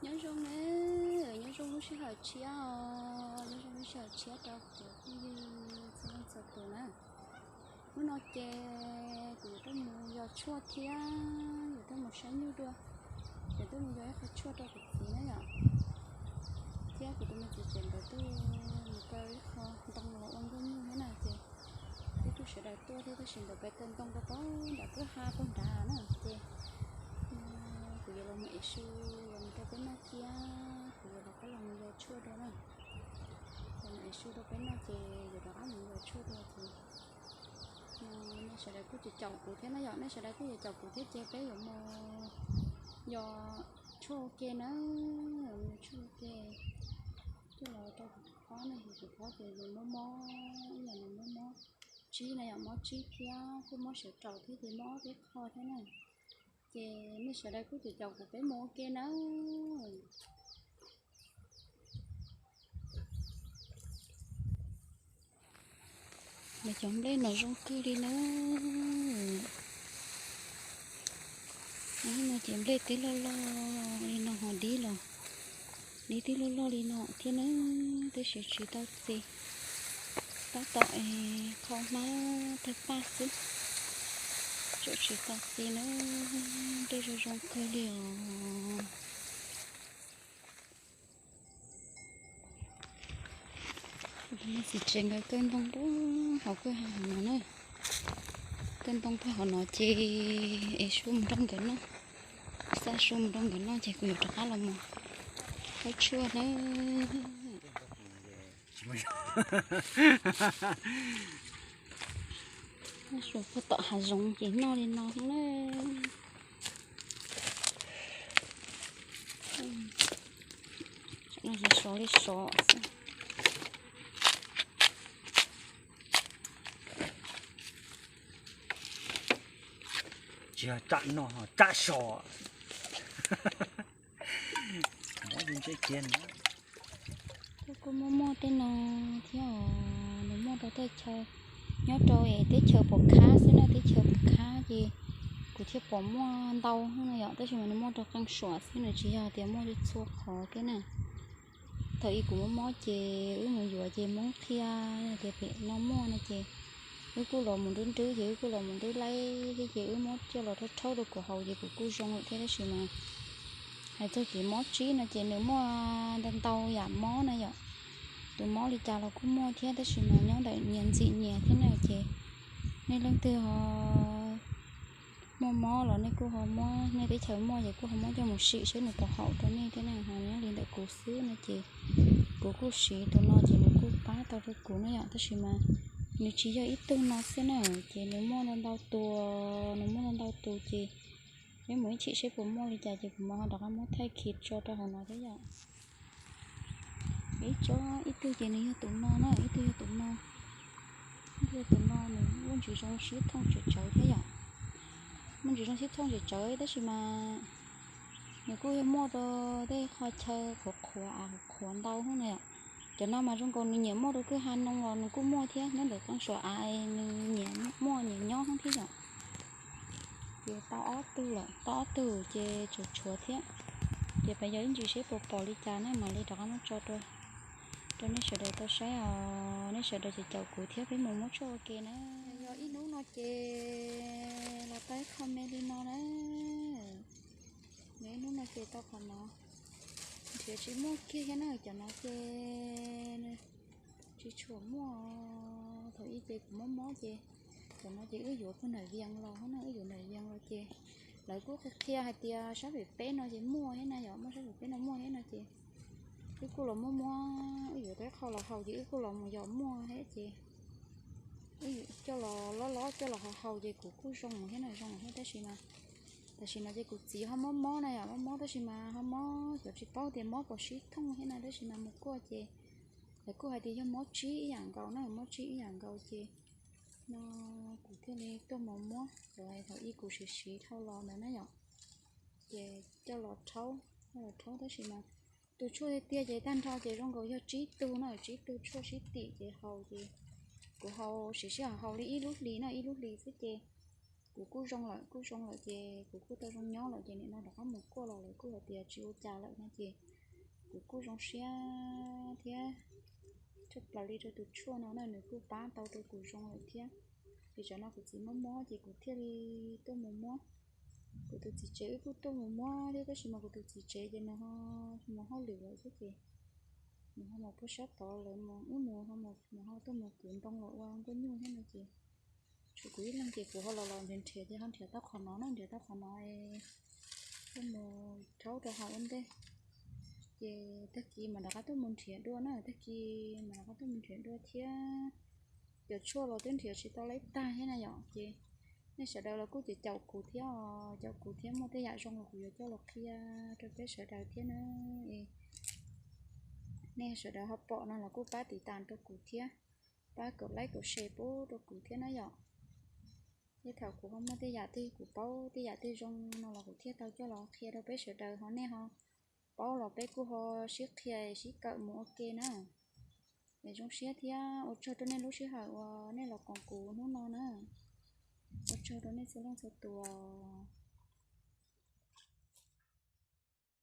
Nyob zoo na, nyob zoo lub sij hawm tshiab os, nyob zoo lub sij hawm tshiab rau cov phooj ywg txhua leej txhua tus na. Hnub no ces kuv yuav tuaj mus yos tshuaj thiab yuav tuaj mus saib nyuj dua, yuav tuaj mus yos ib qho tshuaj rau kuv txiv na yom. Thiab kuv tus me txiv tsev nkawd tuaj mus kaw ib qho ntoo los ua nkauj nyuj thiab na ces, ib tug sawv daws tuaj thiab tab sis nkawd pem kaw ntoo rau pem nram kwj ha puag nrad na ces, kuv yuav los mus ev su los mus rau peb noj thiab kuv yuav rov qab los mus yos tshuaj dua na. Los mus ev su rau peb noj ces yuav rov qab mus yos tshuaj dua ces, nej sawv daws kuj caum caum kuv thiab na yom, nej sawv daws kuj caum caum kuv thiab ces peb yuav mus yos tshuaj ua ke na, mus yos tshuaj ua ke. Coj los rau kuv phob ne, kuv phob ces nws mob mob, ib yam nws mob mob tsib na yom, mob tsib thiab kuj mob sawv raum thiab ces mob ob peb qho thiab na. Ces nej sawv daws kuj caum caum kuv peb mus ua ke na. Mas cov nplej no zoo kawg li na. No ces nplej twb loj loj li no ho dib los, dib twb loj loj li no thiab na, tab sis tsis tau txi. Tab tom qhau hmab tawg paj xwb, tseem tsis tau txi na. Nplej zoo zoo kawg li os. Txiv tsev nkawd kaw ntoo puag hauv kwj ha hauv no na. Kaw ntoo puag hauv no ces ev su mus rau nkawd noj, xa su mus rau nkawd noj ces kuv yuav rov qab los mus haub tshuaj na. Su puag tom hav zoov ces noj li no na. Sov li sov xwb. Tsis yog tsam noj, tsam sov. Mob ntse kiag na. Kuj muaj muaj tej no thiab os, nws muaj rau tej chaw, nyob rau es teb chaws pom khab xwb na, teb chaws pom khab ces kuv thiaj pom muaj ntau no yom, tab sis mas nws muaj rau qee suam xwb, nws tsis yog tias muaj txhua qhov thiab na. Thaum ub kuv mob mob ces wb mus yuav ces Hmoob qhia tias pem no muaj no ces wb kuj los mus nrwb nrwb ces wb kuj los mus nrwb laib thiab ces wb muab coj los rhaub rhaub rau kuv haus ces kuv kuj zoo lawm thiab tab sis mas hais txog kev mob tsib no ces nws muaj ntau ntau yam mob na yom. Tus mob li cas los kuj muaj thiab tab sis mas nyob ntawm nyias ntxim nyias thiab na ces nej leej twg ho muaj mob los nej kuj ho muab, nej teb chaws muaj ces kuj ho muab coj mus sim seb nws puas haum rau nej thiab na. Ho nyob li ntawm kuv xwb no ces kuv kuj siv tus no ces nws kuj pab tau rau kuv na yom, tab sis mas nws tsis yog ib tug no xwb na, ces nws muaj ntau ntau tus, nws muaj ntau ntau tus ces peb mus ib chim seb puas muaj li cas ces kuv mam ho rov qab muab thaij khiv tso rau hauv no thiab yom. Ib tsob ib tug ces nws yog tus no na, ib tug yog tus no. Ib tug yog tus no nws muaj ntsis zoo sib thooj tsawv tsawv thiab yom. Muaj ntsis zoo sib thooj tsawv tsawv tab sis mas nws kuj yog muaj rau tej qhov chaw qhuav qhuav av qhuav ntau hub na yom. Cov no mas zoo nkaus nws nyiam muaj rau kwj ha no los nws kuj muaj thiab, nyob ntawm qee suam av nws nyiam muaj nyiam nyob hub thiab yom. Ces tau ob tug lawm, tau ob tug ces tshuav tshuav thiab. Ces peb yog ib ntsis seb puas pom li cas na mam li rov qab muab tso rau nej sawv daws tau saib os, nej sawv daws ces caum kuv thiab peb mus muab tshuaj ua ke na. Yog ib hnub no ces los tau ib qho me li no na. Yog ib hnub no ces tau qhov no, nrhiav tsis muaj kiag thiab na, cov no ces tsis tshua muaj. Thaum ub ces kuv mob mob ces cov no ces wb yuav puag nram Vias los na, wb yuav nram Vias los ces lawv kuj qhia hais tias sab pem peb no ces muaj thiab na yom, muaj sab pem peb no muaj thiab no ces wb kuj los muab muab, wb yuav tau ib qho los haus ces wb kuj los mus yos muaj thiab ces wb coj los lob lob coj los haus haus ces kuv kuj zoo thiab na, zoo thiab tab sis mas tam sim no ces kuv txiv ho mob mob na yom, mob mob tab sis mas ho mob cov tsis paub tias mob puas sib thooj thiab na, tab sis mas mus kuaj ces lawv kuj hais tias yog mob tsib ib yam nkaus na, mob tsib ib yam nkaus ces no kuv thiaj li tuaj mus muab cov thaum ub kuv siv siv dhau los ntawd na yom. Ces coj los rhaub, coj los rhaub tab sis mas tus tshuaj tiag tiag ces tag nrho ces zoo nkaus yog tsib tug na, tsib tug tshuaj sib tim ces haus ces kuv haus siv sij hawm haus li ib lub hlis na, ib lub hlis xwb ces kuv kuv kuj zoo lawm, kuj zoo lawm ces kuv kuj tau zoo nyob lawm ces nim no rov qab mus kuaj los lawv kuj hais tias tsis ua cas lawm no ces kuv kuj zoo siab thiab tshaj plaws li rau tus tshuaj no na, nws kuj pab tau rau kuv zoo lawm thiab. Ces tsam no kuv txiv mob mob ces kuv thiaj li tuaj mus muab, kuv tus txiv tsev wb kuj tuaj mus muab thiab, tab sis mas kuv tus txiv tsev ces nws ho mus hauj lwm lawm thiab ces nws ho mus puag sab tod lawm, wb mus, nws ho tuaj mus kwv ntoo los ua nkuaj nyuj thiab no ces tshuav kuv ib leeg ces kuv ho los los nrhiav nrhiav ces ho nrhiav tau qhov no na, nrhiav tau qhov no tuaj mus rhaub rau hauv ua ntej. Ces tag kis mam rov qab tuaj mus nrhiav dua na, tag kis mam rov qab tuaj mus nrhiav dua thiab. Cov tshuaj los twb nrhiav tsis tau laib tag thiab na yom, ces nej sawv daws los kuj ces caum kuv thiab, caum kuv thiab, muaj tej yam zoo los kuv yuav coj los qhia rau peb sawv daws thiab na. Nej sawv daws ho pom no los kuj pab tiv tas rau kuv thiab, pab kaum like kaum share pub rau kuv thiab na yom. Tej thaum kuv ho muaj tej yam twg kuv paub tej yam twg zoo no los kuv thiaj tau coj los qhia rau peb sawv daws, ho nej ho paub los peb kuj ho sib qhia sib kawm mus ua ke na. Es zoo siab thiab ua tsaug rau nej lub sij hawm uas nej los koom kuv hnub no na. Ua tsaug rau nej txhua leej txhua tus.